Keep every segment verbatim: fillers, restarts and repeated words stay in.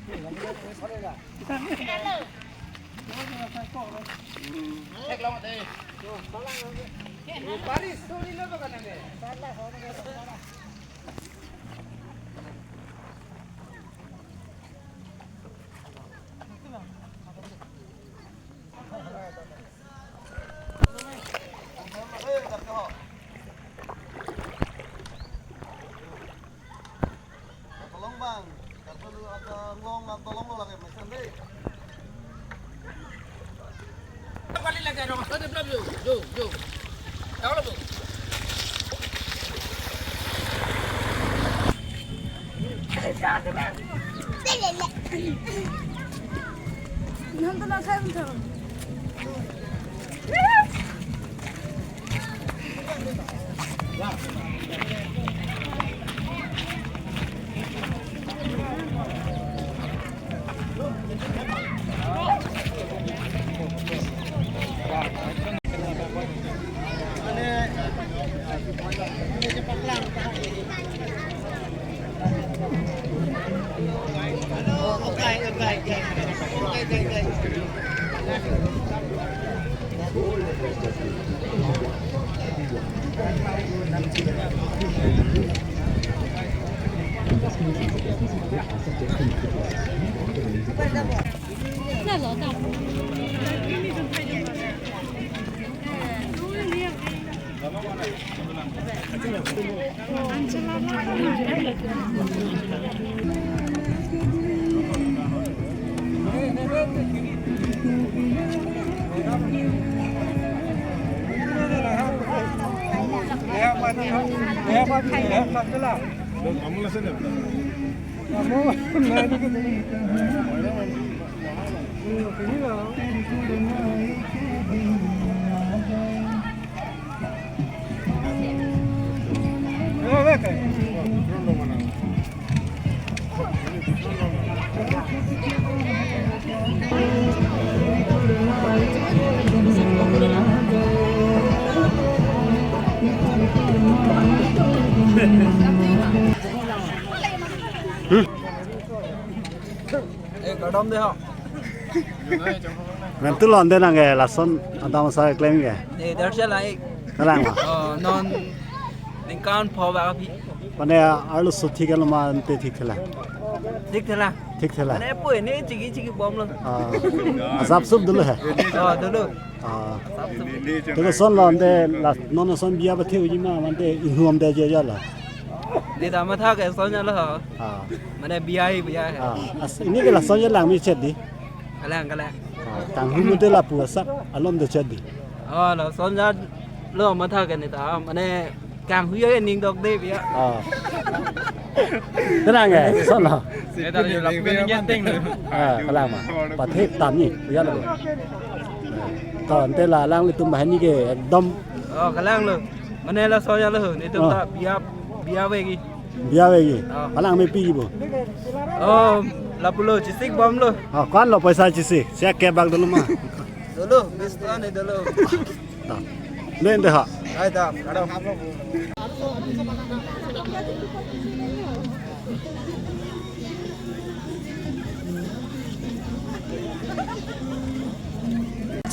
Tolong bang, kartu lu ada ngong, tolong lo lagi mesin deh. Kali lagi dong, satu belum yuk, yuk, yuk. Tahu lo bu? Nonton saya betul. Eh, kardom dei ho. Mentu londe nang ke lason adam sa klem ke. Eh, darshan lai. Kalang ma. Oh, non ningkan pho ba phi. Mane arlo so thik lo ma ante thik thela. Thik thela. Thik thela. Mane pu ne chigi chigi bom lo. Ah. Asap sup dulu he. Oh, dulu. Ah. Asap sup. Te lason londe la non lason biya ba theu ji ma mante inhuam de je ya la. Neta matha ke lason ya lo. Ah. Mane biya hi biya he. Ah. As ini ke lason ya lang mi chet di. Kalang kalang. Ah. Kanghu mute lapu asap alom de chet di. Oh, lason ya lo matha ke neta mane kanghu ya ning dok de biya. Ah. Tenang ya, lason lo. Neta yo lapu ni ya ting lo. Ah, kalang ma. Pathe tam ni ya lo. To ante la alanglitum banghini ke ekdom. Oh, kalang lo. Mane lason ya lo, netum ta biya, biya vegi. Biya vegi. Oh. Alang me pi bo. Oh, lapu lo, chisik bom lo. Oh, ko-an lo paisa chisik. Siya ke bag dulu ma. Dulu, bis to ne dulu. Ta. Ne ente ha. Ai ta, karo.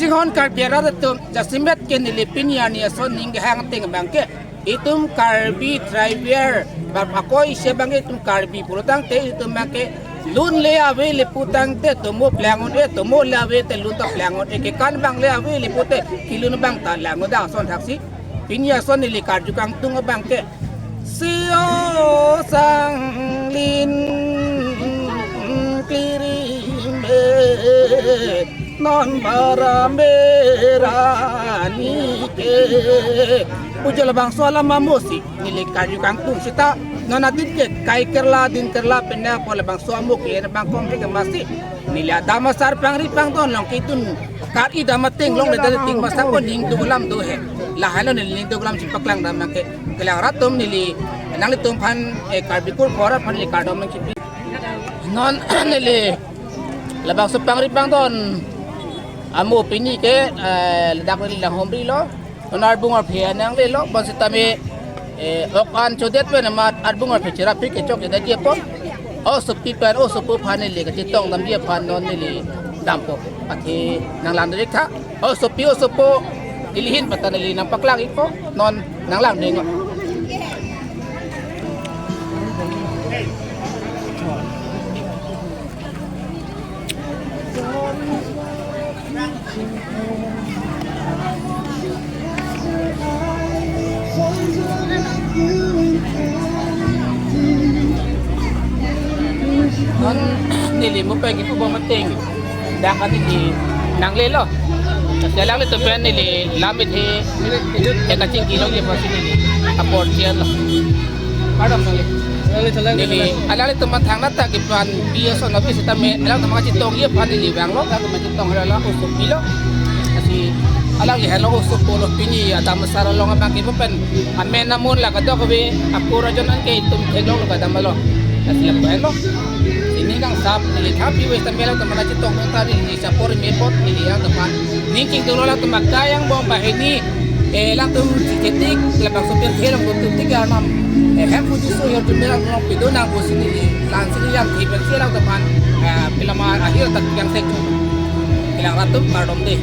Chinghon Karbi arat atum, jasemet ke neli pini arni ason ning kehang ateng abang ke, itum Karbi tribal, bap akoi isi abang ke itum Karbi pulo tangte itum abang ke lun le ave le pu tangte tomo plang un-e, tomo le ave te lun ta plang un-e, kekan abang le ave le pute kelun abang ta lang un-e, dak ason thaksi. Pini ason neli karju kangtung abang ke sio sanglin klirim be non bara merani ke. Pujo labangso alam amosi neli karju kangtung seta non adin ke kai kerla din kerla pena po labangso amo ke bang kong ke masi. Neli adam asar pangri pangdon along ke itum kar-i dam ateng along le dam ateng masa ko ning duglam do he. Lahai lo neli ning duglam si paklang dam ke. Kelang rat atum neli nanglitum aphan, eh, Karbi kur kora aphan neli kardom nangchipi. Non neli labangso pangri pangdon amo pini ke, eh, ladak neli langhomri lo. Non arbung arphe anang le lo, bang sitame, eh, ok an chodet pen amat arbung arphe cherap phi kechok ida dia pon. osopi pen osopo aphan neli kachetong damji aphan non neli dampo. Athe nanglang direct tha. Osopi osopo neli ahin patan neli nangpaklang-ikpo, non nanglang denglo. Non neli mo pen kipu bom ateng dak an neli nanglelo. Lasi alanglitum pen neli lam-it he, he kachingki longji aphansi neli apor chelo. Kardom nangli. Neli alanglitum aphan thangnat ta, kipan B S O office sitame alangtum kachetongji aphan neli vanglo, alangtum kachetong hala oso pilo. Lasi alangli henlo osopo lo, pini adam asar along abang kipu pen amen amun la kadokave apor ajoine ke itum theklonglo kadam lo. Lasi lapu henlo. Neli kangsap, neli thapi wes tame alangtum aphan kachetong ta, neli sapor me apot neli alangtum aphan ning chingthulo, alangtum akai angbong banghini, eh, alangtum chiketik, labangso pirthe along tutik arnam, eh, Hemphu Jisu ahirjume along pidun nang pusi neli langsi neli jam thi pensi alangtum aphan, eh, pila ma ahir ta kiyang sek. Kelang rat atum kardom dei.